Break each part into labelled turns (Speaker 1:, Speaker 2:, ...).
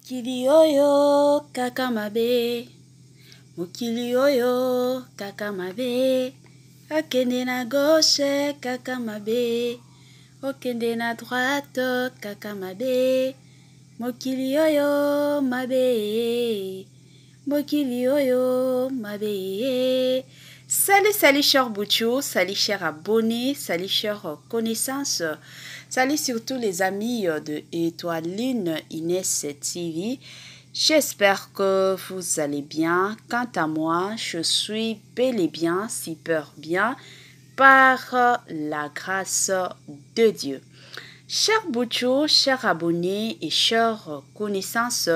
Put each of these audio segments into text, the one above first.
Speaker 1: Mokili oyo kaka mabe, mokili oyo kaka mabe, okende na gauche kaka mabe, okende na droite kaka mabe, mokili oyo mabe, mokili oyo mabe. Salut, salut cher Bouchou, salut cher abonné, salut cher connaissance, salut surtout les amis de Étoiline Inès TV. J'espère que vous allez bien. Quant à moi, je suis bel et bien, super bien, par la grâce de Dieu. Cher Bouchou, cher abonné et chers connaissances,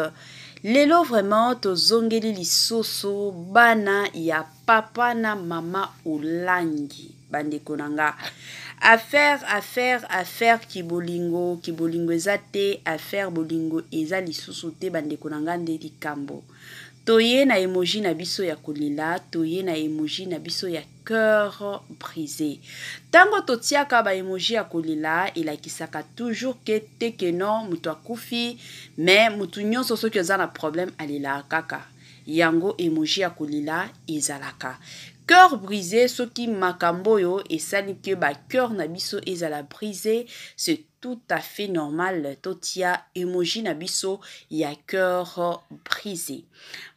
Speaker 1: lelo vraiment tozongeli lisusu bana ya papa na mama Olangi bandeko na nga. Affaire, affaire, affaire kibolingo, kibolingo eza te, affaire bolingo eza lisusu te bandeko na nga nde likambo. Toye na emoji na biso ya kolela, toye na emoji na biso ya cœur brisé. Tango totiaka ba emoji ya kolela elakisaka toujours ke te ke non moto akufi, mais moto nyonso soki oza na problème alelaka kaka. Yango emoji ya kolela ezalaka. Cœur brisé soki makambo oyo esali ke ba cœur na biso ezala brisé, c'est tout à fait normal totia emoji na biso ya cœur brisé.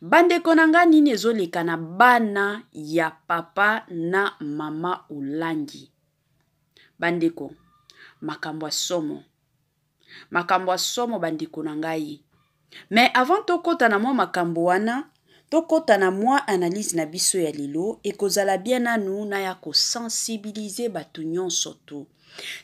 Speaker 1: Bandeko na nga, nini ezoleka na bana ya papa na mama Olangi? Bandeko, makambo ya somo, makambo ya somo bandeko na ngai. Mais avant tokɔta na mwa makambo wana, tokɔta na mwa analyse na biso ya lelo, ekozala bien nanu na ya kosensibiliser bato nyonso to.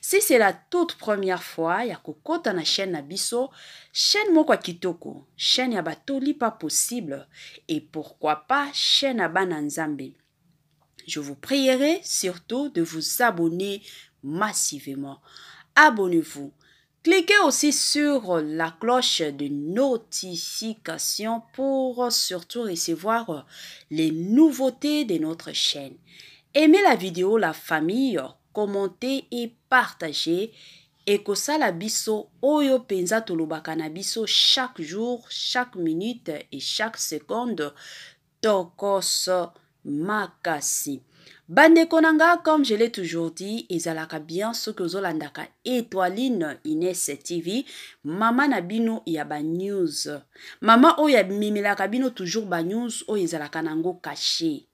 Speaker 1: Si c'est la toute première fois ya kokɔta na chaîne na biso, chaîne moko ya kitoko, chaîne ya batoli pas possible, et pourquoi pas chaîne ya bana Nzambe, je vous prierai surtout de vous abonner massivement. Abonnez-vous. Cliquez aussi sur la cloche de notification pour surtout recevoir les nouveautés de notre chaîne. Aimez la vidéo, la famille, commentez et partagez. Ekosala biso oyo penza tolobaka na biso chaque jour, chaque minute et chaque seconde. Tokos makasi. Bandeko na nga, comme je l'ai toujours dit, ezalaka bien soki ozolandaka Étoiline Inès TV, mama na bino ya ba news. Mama oyo amemelaka bino toujours ba news oyo ezalaka nango caché.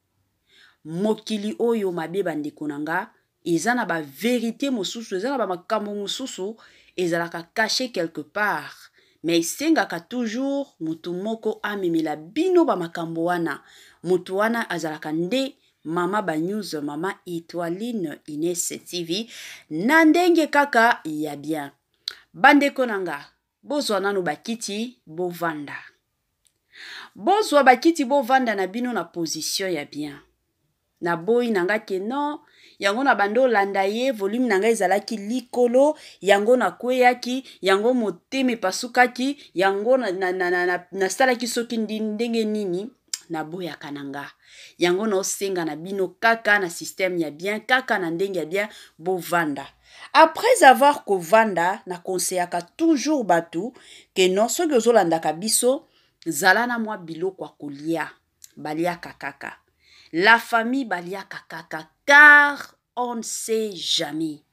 Speaker 1: Mokili oyo mabe bandeko na nga, eza na ba vérité mosusu, eza na ba makambo mosusu ezalaka caché quelque part. Mais esengaka toujours mutu moko amemela bino ba makambo wana. Mutu wana azalaka nde mama ba news, mama Étoiline Inès TV, na ndenge kaka ya bien. Bandeko na nga, bozwa nanu bakiti bovanda. Bozwa bakiti bovanda na bino na position ya bien. Naboyi na nga ke non, yango na bando olanda ye, volume na nga ezalaki likolo, yango nakweyaki, yango motema epasukaki, yango nasalaki soki ndenge nini, naboyaka na nga. Yango naosenga na bino kaka na système ya bien, kaka na ndenge ya bien, bovanda. Après avoir kovanda, na conseillaka toujours bato ke non, soki ozolandaka biso, zala na mwa biloko ya kolia. Baliaka kaka. La famille baliaka kaka, car on ne sait jamais.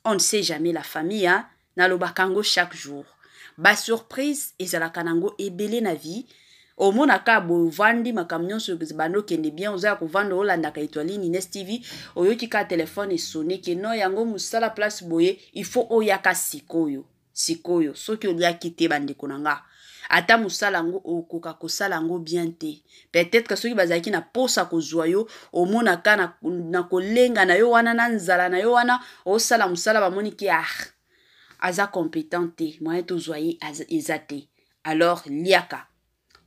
Speaker 1: On ne sait jamais la famille, hein? Nalobaka yango chaque jour. Ba surprise ezalaka nango ebele na vie. Omonaka bovandi makambo nyonso bando okende bien, oza ya kovanda olandaka Étoiline Inès TV, oyoki ka telefone esone ke non, yango mosala place boye, il faut oyaka sikoyo. Sikoyo soki oliaki te bandeko na nga, ata mosala yango okoka kosala yango bien te. Peut-être soki bazalaki na posa kozwa yo, omonaka na kolenga na yo wana, na nzala na yo wana, osala mosala bamoni ke ah, aza compétent te, moyen tozwa ye eza te. Alors liaka,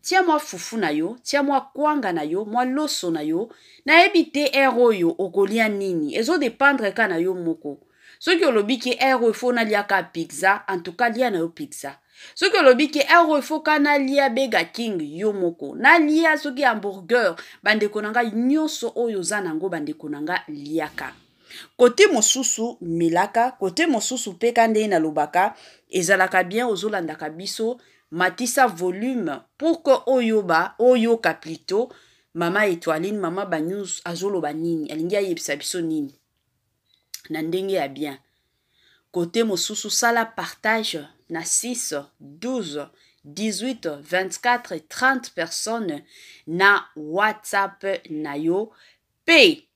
Speaker 1: tia mwa fufu na yo, tia mwa kwanga na yo, mwa loso na yo. Nayebi te heure oyo okolia nini, ezodépendre ka na yo moko. Soki olobi ke heure oyo faut naliaka pizza, en tout cas lia na yo pizza. Soki olobi ke heure oyo faut ka nalia Burger King, yo moko nalia soki hamburger. Bandeko na ngai, nyonso oyo oza nango bandeko na nga, liaka. Kote mosusu melaka, kote mosusu mpe ka ndenge nalobaka ezalaka bien ozolandaka biso. Matisa volume pour que oyoba, oyoka plutôt mama Etoiline, mama ba news azoloba nini, alingi ayebisa biso nini na ndenge ya bien. Kote mosusu sala partage na 6, 12, 18, 24, 30 personnes na WhatsApp na yo pe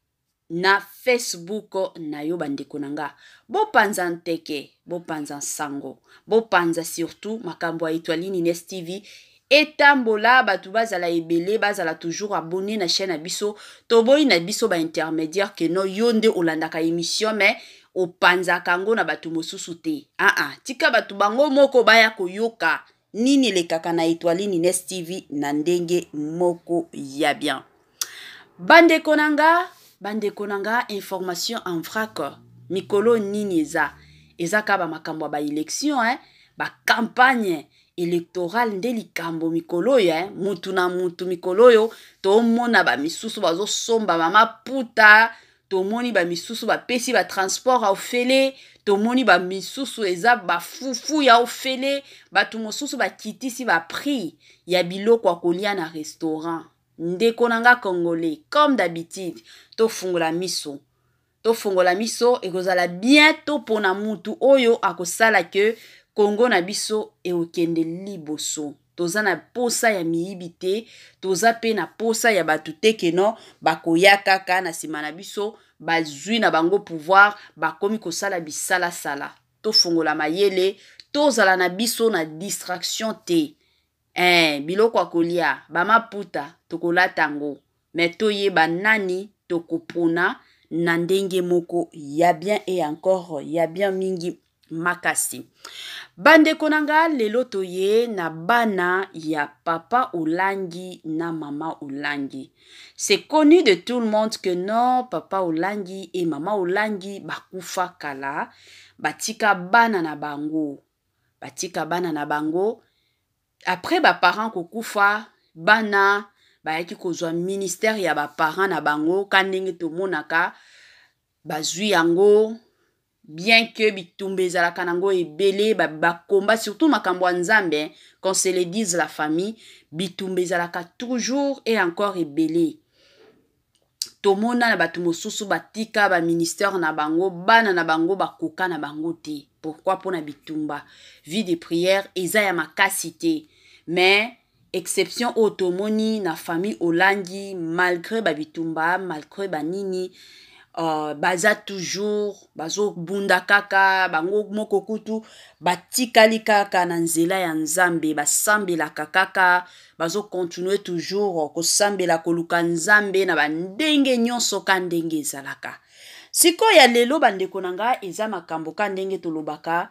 Speaker 1: na Facebook na yo. Bandeko na nga, bopanza nteke, bopanza nsango, bopanza surtout makambo ya Etoiline Ines TV etambola, bato bazala ebele, bazala toujours abonné na chaîne na biso. Toboyi na biso baintermédiaire que non, yo nde olandaka émission mais opanzaka yango na bato mosusu te. Aa, tika bato bango moko baya koyoka nini elekaka na Etoiline Ines TV na ndenge moko ya bien. Bandeko na nga, bandeko na nga, information en vrac mikolo nini eza kaka bamakambo ya baélection, eh? Bacampagne électorale nde likambo mikolo oyo, eh? Mutu na mutu mikolo oyo tomona bamisusu bazosomba bamaputa, tomoni bamisusu bapesi batransport ya ofele, tomoni bamisusu eza bafufu ya ofele, bato mosusu bakitisi baprix ya biloko ya kolia na restaurant. Ndeko na nga congolais, comme d'habitude, tofungola miso, tofongola miso. Ekozala bien topona mutu oyo akosala ke Kongo na biso ekokende liboso. Toza na posa ya miyibi te, toza mpe na posa ya bato te que non, bakoya kaka na nsima na biso, bazwi na bango pouvoir, bakomi kosala bisalasala. Tofongola mayele, tozala na biso na distraction te. Biloko ya kolia, bamaputa tokolata yango, mais toyeba nani tokopona na ndenge moko ya bien et encore ya bien mingi makasi. Bandeko na nga, lelo toye na bana ya papa Olangi na mama Olangi. C'est connu de tout le monde que non, papa Olangi et mama Olangi bakufa kala, batika bana na bango, batika bana na bango. Après baparent kokufa, bana bayaki kozwa ministère ya baparent na bango ka ndenge tomonaka bazwi yango, bien que bitumba ezalaka nango ebele, bakomba surtout makambo ya Nzambe. Qu'on se le dise, la famille, bitumba ezalaka toujours et encore ebele. Tomona na bato mosusu batika baministère na bango, bana na bango bakoka na bango te. Pourquoi? Mpona bitumba, vie de prière eza ya makasi te. Mais exception oyo tomoni na famille Olangi, malgré babitumba, malgré banini, baza toujours bazobunda kaka bango moko, kutu batikali kaka na nzela ya Nzambe, basambelaka kaka, bazocontinue toujours kosambela, koluka Nzambe na bandenge nyonso ka ndenge ezalaka. Sikoyo ya lelo, bandeko na nga, eza makambo ka ndenge tolobaka.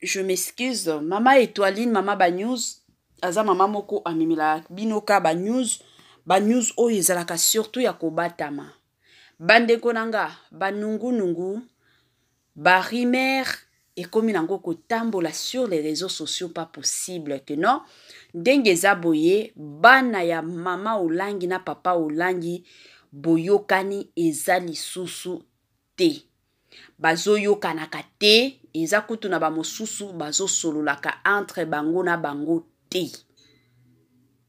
Speaker 1: Je m'excuse, mama Etoiline, mama banews, aza mama moko amemelaka bino ka banews, banews oyo ezalaka surtout ya kobatama. Bandeko na nga, banungunungu, barumeur ekomi nango kotambola sur les réseaux sociaux, pas possible que non, ndenge eza boye, bana ya mama Olangi na papa Olangi, boyokani eza lisusu te, bazoyokanaka te. Eza kutu na bamosusu bazosololaka entre bango na bango te.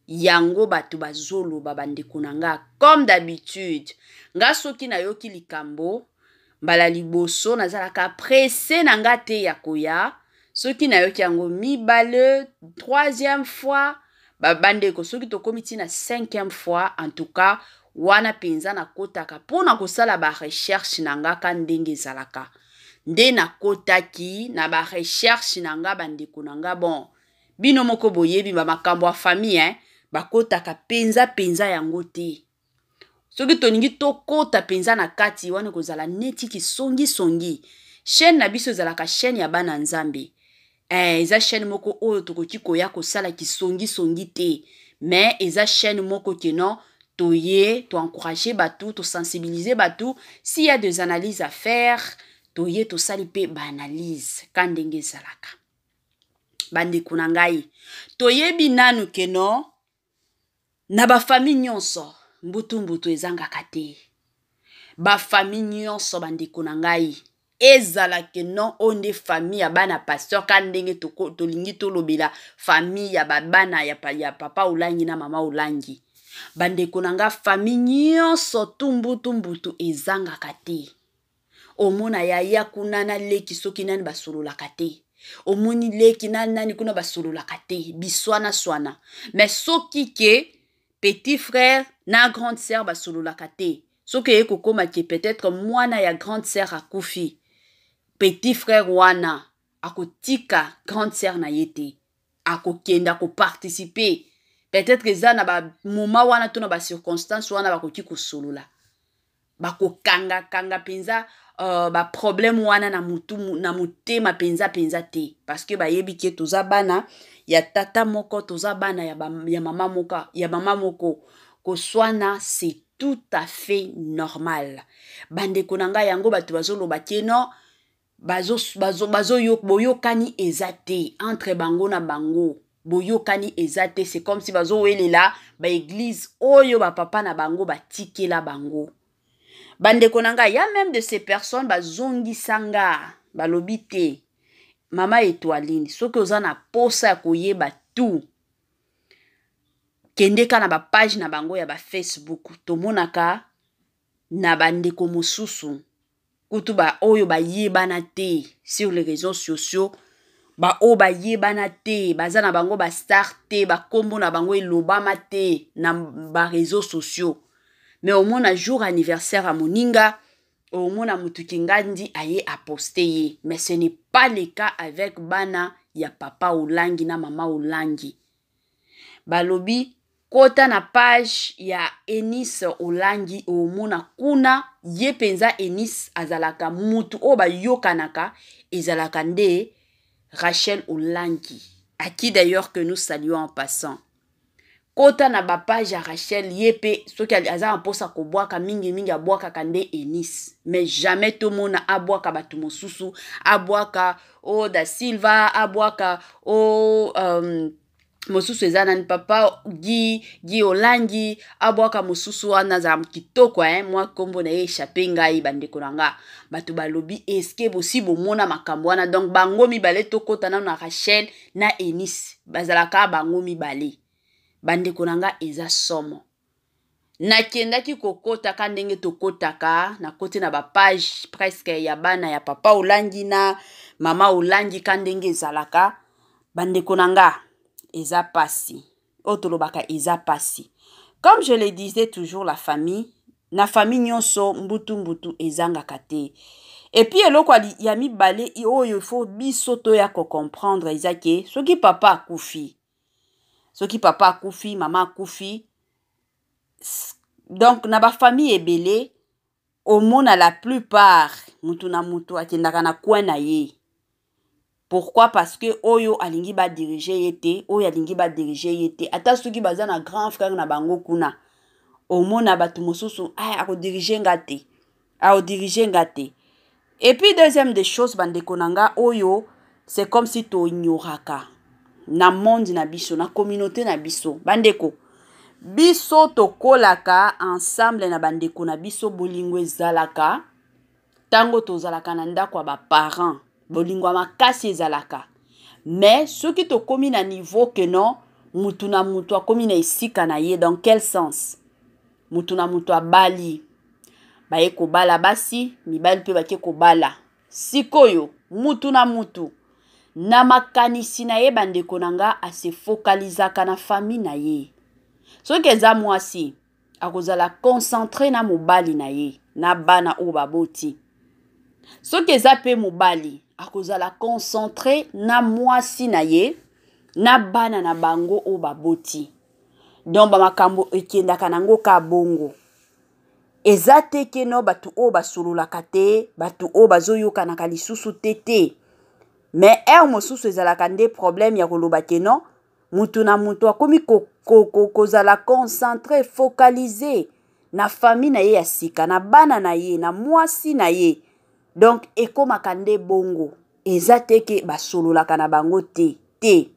Speaker 1: Yango bato bazoloba. Bandeko na nga, comme d'habitude, nga soki nayoki likambo mbala liboso, nazalaka pressé na nga te ya koya. Soki nayoki yango mibale, troisième fois, bandeko, soki tokómi ntina cinquième fois, en tout cas wana mpenza nakotaka mpona kosala barecherche na nga ka ndenge ezalaka. Nde nakotaki na barecherche na nga, bandeko na nga. Bon, bino moko boyebi bamakambo ya famille, eh? Bakotaka mpenza mpenza yango te. Soki tolingi tokota mpenza na kati wana, ekozala neti kisongisongi. Chaîne na biso ezalaka chaîne ya bana Nzambe. Eza chaîne moko oyo tokoki koya kosala kisongisongi te, mais eza chaîne moko que non, toye toencourage bato, tosensibilize bato. S'il y a des analyses à faire, toye tosali mpe baanalyse ka ndenge ezalaka. Bandeko na ngai, toyebi nanu que non, na bafamille nyonso mbutu-mbutu ezangaka te. Bafamille nyonso, bandeko na ngai. Ezala ke non, oyo nde famille ya bana pasteur, ka ndenge tolingi tolobela famille ya babana ya papa Olangi na mama Olangi. Bandeko na nga, famille nyonso tumbutu mbutu ezangaka te. Omona yaya kuna na leki soki nani basololaka te, omoni leki na nani kuna basololaka te, biswana swana. Mais soki ke petit frère na grande sœur basololaka te, soki eye kokóma ke peut-être mwana ya grande sœur akufi, petit frère wana akotika grande sœur na ye te, akokende akoparticipe. Peut-être eza na bamoment wana to na bacirconstance wana bakoki kosolola, bakokangakanga mpenza baproblème wana na mutu na motema mpenza mpenza te, parce que bayebi ke toza bana ya tata moko, toza bana ya mama moko, ya mama moko. Koswana, c'est tout à fait normal, bandeko na ngai. Yango bato bazoloba ke non, bazo boyokani eza te entre bango na bango, boyokani eza te. C'est comme si bazowelela baéglise oyo bapapa na bango batikela bango. Bandeko na ngai, ya même de ces personnes bazongisa nga, balobi te: "Mama Etoiline, soki oza na posa ya koyeba tout, kende ka na bapage na bango ya bafacebook." Tomonaka na bandeko mosusu kutu baoyo bayebana te sur les réseaux sociaux, baoyo bayebana te, baza na bango bastar te, bakombo na bango elobama te na baréseaux sociaux, mais omona jour anniversaire ya moninga, omona motuki ngandi aye aposte ye. Mais ce n'est pas le cas avec bana ya papa Olangi na mama Olangi. Balobi kota na page ya Eunice Olangi, omona kuna ye mpenza Eunice azalaka mutu oyo bayokanaka, ezalaka nde Rachel Olangi, à qui d'ailleurs que nous saluons en passant. Kota na bapage ya Rachel, ye mpe soki aza na mposa kobwaka, mingimingi abwakaka nde Eunice, mais jamais tomona abwaka bato mosusu, abwaka o da Silva, abwaka o mosusu eza nani, papa Guy Olangi, abwaka mosusu wana azala kitoko, eh? Mwa nkombo na ye échappe ngai. Bandeko na nga, bato balobi: eske bosi bomona makambo wana? Donc bango mibale, tokɔta nano na Rachel na Eunice, bazalaka bango mibale. Bandeko na nga, eza somo. Nakendaki kokɔtaka ndenge tokɔtaka, nakoti na bapage presque ya bana ya papa Olangi na mama Olangi, ka ndenge ezalaka. Bandeko na nga, eza pasi oyo tolobaka, eza pasi. Comme je le disais toujours, la famille, na famille nyonso mbutu mbutu ezangaka te. Et puis eloko ya mibale oyo faut biso toya kocomprendre eza ke soki papa akufi, soki papa akufi, mama akufi, donc na bafamille ebele omona la plupart mutu na mutu akendaka na coin na ye. Pourquoi? Parce que oyo alingi badirige ye te, oyo alingi badirige ye te. Ata soki baza na grand frère na bango kuna, omona bato mosusu akodirige nga te, akodirige nga te. Et puis deuxième des choses, bandeko na nga, oyo c'est comme si toignoraka na monde na biso, na communauté na biso. Bandeko, biso tokolaka ensemble na bandeko na biso. Bolingo ezalaka ntango tozalaka na ndako ya baparent, bolingo ya makasi ezalaka. Mais soki tokómi na niveau ke non, mutu na mutu akómi na esika na ye, dans quel sens? Mutu na mutu abali, baye kobala basi, mibali mpe bake kobala. Sikoyo mutu na mutu na makanisi na ye, bandeko na nga, asefokalizaka na famille na ye. Soki eza mwasi, akozala concentré na mobali na ye na bana oyo baboti. Soki eza mpe mobali, akozala concentré na mwasi na ye na bana na bango oyo baboti. Donc bamakambo ekendaka nango ka bongo. Eza te ke no bato oyo basololaka te, bato oyo bazoyokanaka lisusu te te. Mais heure mosusu ezalaka nde problème ya koloba ke non, mutu na mutu akomi kozala ko, ko, concentré, focalisé na famille na ye ya sika, na bana na ye, na mwasi na ye. Donc ekomaka nde bongo. Eza te ke basololaka na bango te te,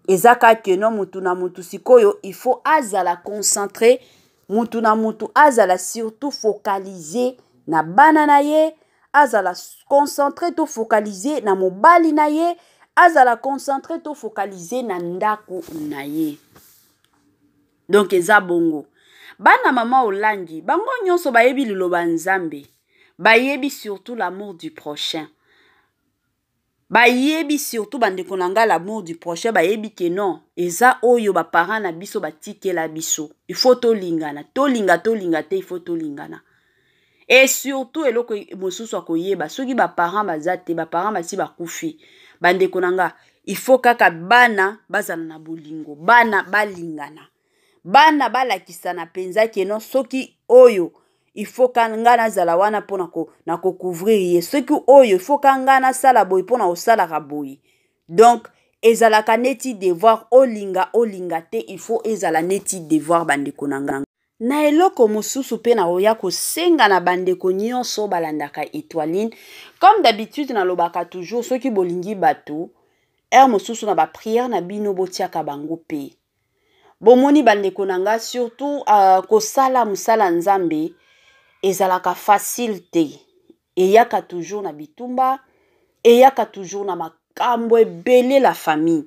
Speaker 1: eza kaka no mutu na mutu sikoyo il faut azala concentré, mutu na mutu azala surtout focalisé na bana na ye. Azala concentré to focalisé na mobali na ye, azala concentré to focalisé na ndako na ye. Donc eza bongo. Bana mama Olangi, bango nyonso bayebi liloba Nzambe. Bayebi surtout l'amour du prochain. Bayebi surtout, bandeko na ngai, l'amour du prochain. Bayebi ke non, eza oyo baparent na biso batikela biso. Il faut tolingana, tolinga, tolinga te, il faut tolingana. Et surtout, eloko mosusu akoyeba, soki baparent baza te, baparent basi bakufi, bandeko na nga, il faut kaka bana bazala na bolingo, bana balingana, bana balakisana mpenza ke non, soki oyo, il faut ka nga nazala wana mpona na kocouvrir ye, soki oyo, il faut ka nga nasala boye mpona kosalaka boye. Donc ezalaka neti devoir, olinga olinga te, il faut ezala neti devoir, bandeko na nga. Na eloko mosusu mpe nakoya kosenga na bandeko nyonso balandaka Etoiline, comme d'habitude nalobaka toujours, soki bolingi bato, heure mosusu na baprière na bino botiaka bango mpe. Bomoni, bandeko na nga, surtout kosala mosala Nzambe ezalaka facile te. Eyaka toujours na bitumba, eyaka toujours na makambo ebele. La famille,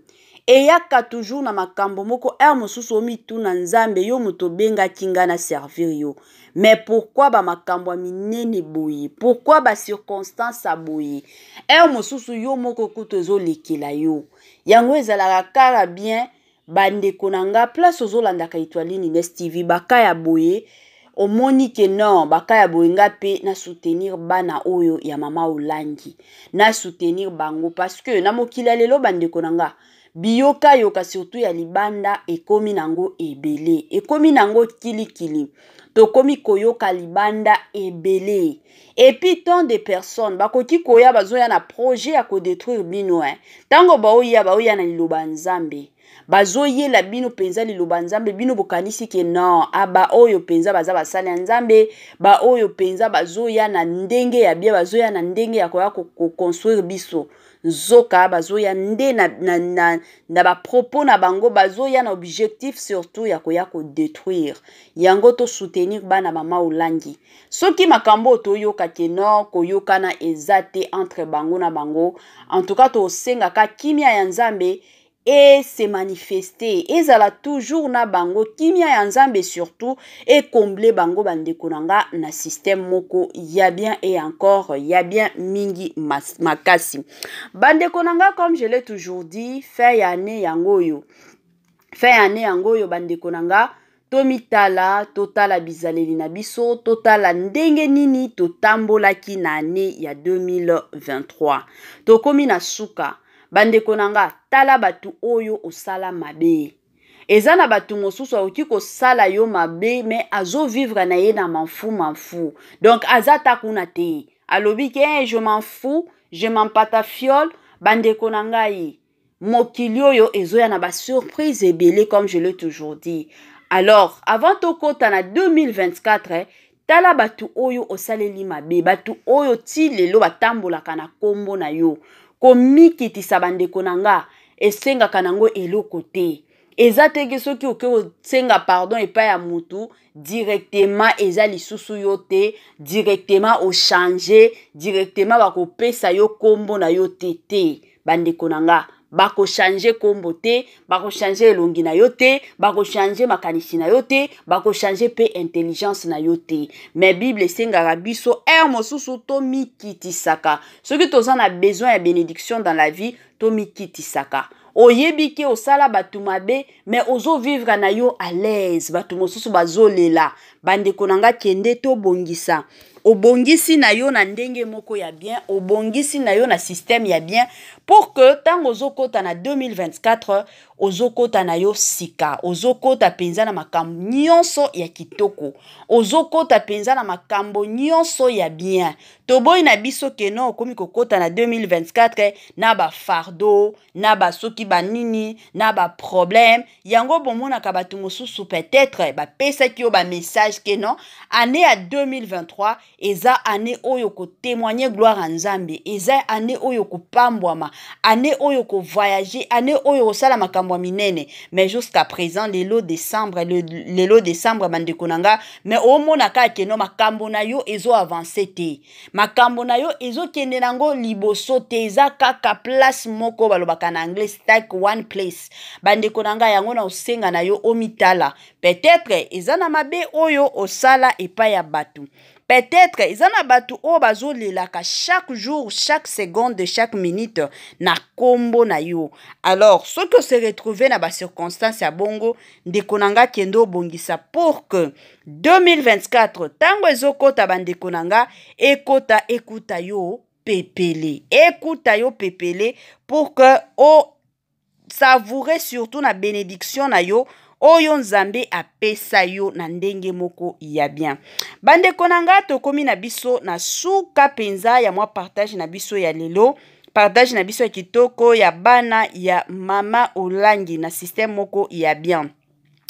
Speaker 1: eyaka toujours na makambo moko. Heure mosusu omituna: Nzambe, yo moto obengaki nga na servir yo, mais pourquoi bamakambo ya minene boye? Pourquoi bacirconstance ya boye? Heure mosusu yo moko kutu ezolekela yo. Yango ezalaka kaka bien, bandeko na nga, place ozolandaka Etoiline Ines TV, baka ya boye, omoni ke non, baka ya boye, nga mpe na soutenir bana oyo ya mama Olangi, na soutenir bango, parce que na mokili ya lelo, bandeko na nga, biyokayoka surtout ya libanda ekomi nango ebele, ekomi nango kilikili. Tokomi koyoka libanda ebele, et puis tant de personnes bakoki koya, bazoya na projet ya kodétruire bino, hein. Ntango baoya, baoya na liloba Nzambe, bazoyela bino mpenza liloba Nzambe. Bino bokanisi ke non, aba oyo mpenza baza basali ya Nzambe, baoyo mpenza bazoya na ndenge ya bien, bazoya na ndenge ya koya koconstruire biso. Nzoka bazoya nde na bapropos na bango, bazoya na objectif surtout ya koya kodétruire. Yango tosoutenir bana mama Olangi. Soki makambo oyo toyoka ke non, koyokana eza te entre bango na bango, en tout cas tosengaka kimia ya Nzambe ese manifeste, ezala toujours na bango. Kimia ya Nzambe surtout ecomble bango, bandeko na nga, na système moko ya bien et encore ya bien mingi makasi. Bandeko na nga, comme je l'ai toujours dit, fin ya année yango oyo, fin ya année yango oyo, bandeko na nga, tomitala, totala bizaleli na biso, totala ndenge nini totambolaki na année ya 2023. Tokomi na suka, bandeko na nga. Tala bato oyo osala mabe. Eza na bato mosusu akoki kosala yo mabe, mais azovivre na ye na m'en fous, m'en fous. Donc aza ta kuna te, alobi ke hey, je m'en fous, je m'en patafiole. Bandeko na ngai, mokili oyo ezoya na basurprise ebele, comme je l'ai toujours dit. Alors avant tokɔta na 2024, tala bato oyo osaleli mabe, bato oyo ti lelo batambolaka na nkombo na yo. Komikitisa, bandeko na nga, esengaka nango eloko te. Eza teke soki oke kosenga pardon epai ya mutu, directement eza lisusu yo te, directement ochange, directement bakopesa yo nkombo na yo te. Te, bandeko na nga, bakochange nkombo te, bakochange elongi na yo te, bakochange makanisi na yo te, bakochange mpe intelligence na yo te. Mais Bible esengaka biso heure mosusu tomikitisaka. Soki toza na besoin ya bénédiction dans la vie, tomikitisaka. Oyebi ke osala bato mabe, mais ozovivre na yo à l'aise, bato mosusu bazolela. Bandeko na nga, kende tobongisa. Obongisi na yo na ndenge moko ya bien, obongisi na yo na système ya bien, pour que ntango ozokɔta na 2024, ozokɔta na yo sika, ozokɔta mpenza na makambo nyonso ya kitoko, ozokɔta mpenza na makambo nyonso ya bien. Toboyi na biso ke non, okomi kokɔta na 2024 na bafardeau, na basoki banini, na baproblème. Yango bomonaka bato mosusu, peut-être bapesaki yo bamessage ke non, année ya 2023. Eza année oyo kotémoigner gloire ya Nzambe, eza année oyo kopambwama, année oyo kovoyager, année oyo kosala makambo ya minene. Mais jusqu'à présent, lelo décembre, lelo décembre, bandeko na nga, mais omona kaka que non, makambo na yo ezo avancer te, makambo na yo ezokende nango liboso te, eza kaka place moko. Balobaka na anglais "stuck one place". Bandeko na ngai, yango na osenga na yo omitala. Peut-être eza na mabe oyo osala epai ya bato, peut-être eza na bato oyo bazolelaka chaque jour, chaque seconde, chaque minute na nkombo na yo. Alors soki ose retrouve na bacirconstance ya bongo, ndeko na nga, kende obongisa pour que 2024 ntango ezokɔta, bandeko na nga, ekɔta ekuta yo pepele, ekuta yo pepele, pour que o savoure surtout na bénédiction na yo oyo Nzambe apesa yo na ndenge moko ya bien. Bandeko na nga, tokomi na biso na suka mpenza ya mwa partage na biso ya lelo, partage na biso ya kitoko ya bana ya mama Olangi na système moko ya bien.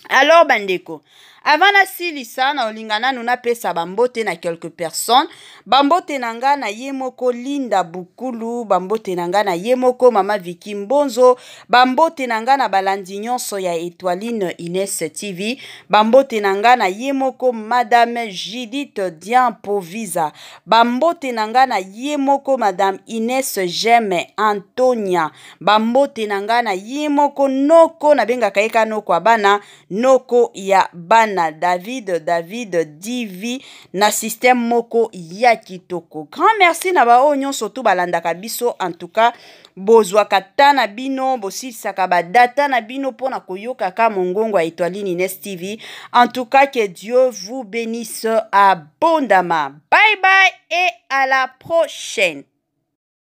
Speaker 1: Alors bandeko, avant nasilisa, na olinga nanu napesa bambote na quelques personnes. Bambote na nga na ye moko Linda Bukulu, bambote na nga na ye moko mama Viki Mbonzo, bambote na nga na balandi nyonso ya Etoiline Ines TV, bambote na nga na ye moko madame Judith Diampovisa, bambote na nga na ye moko madame Ines Geme Antonia, bambote na nga na ye moko noko, nabengaka ye ka noko ya bana, noko ya bana, David, David Divi, na système moko ya kitoko. Grand merci na baoyo nyonso tu balandaka biso. En tout cas, bozwaka ta na bino, bosilisaka badata na bino mpona koyokaka mongongo ya Etoiline Ines TV. En tout cas, que Dieu vous bénisse abondamment. Bye bye et à la prochaine.